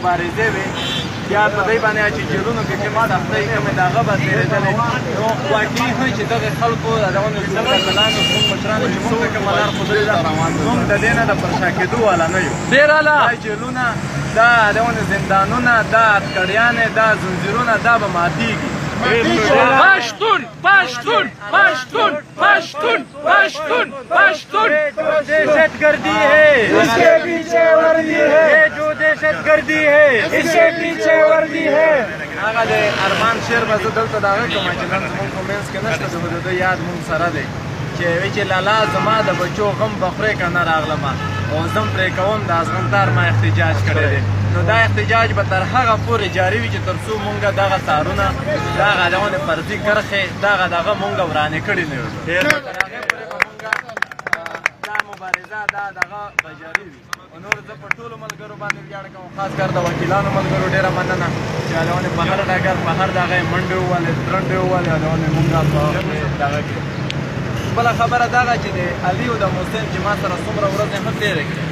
مبارزې وې یا په دې باندې چې جیلونو کې کومې سختۍ، کومې دغه به تېرېدلې، نو واقعي هم چې دغه خلکو دغه زموږ اتلانو، زموږ مشرانو چې موږ ته کومه لار ښودلې ده، موږ د دې نه د پر شا کېدو والا نه یو. ډېر اعلی. دا جیلونه، دا دغه زندانونه، دا هتکړیانې، دا زنځیرونه، دا به ماتېږي. پښتون، پښتون، پښتون، پښتون، پښتون، پښتون. دهشت گردی ہے اس کے پیچھے وردی ہے، یہ جو دهشت گردی ہے اس کے پیچھے وردی ہے. هغه د ارمان شعر به زه دلته دغه کوم چې نن زموږ په منځ کې نشته، د ده یاد مونږ سره دی چې وی چې لالا زما د بچو غم به خورې که نه راغلمه او زم پرې کوم د ازغنتار ما احتجاج کړی دی. نو دا احتجاج به تر هغه پورې جاري وي چې تر څو مونږ دغه تارونه، دغه دغه فرضي کرښې، دغه دغه مونږ ورانې کړي نه وي. تر هغې پورې به مونږ دا مبارزه دا دغه به جاري وي. او نور زه په ټولو ملګرو باندې ویاړ کوم، خاص کر د وکیلانو ملګرو ډېره مننه چې هلونه په هر ډګر، په هر دغه یې منډې ووهلې، ترنډې ووهلې. هلونه مونږ په دغه کې بله خبره دغه چې د علي او د محسن چې ما سره څومره ورځې هم تېرې کړې.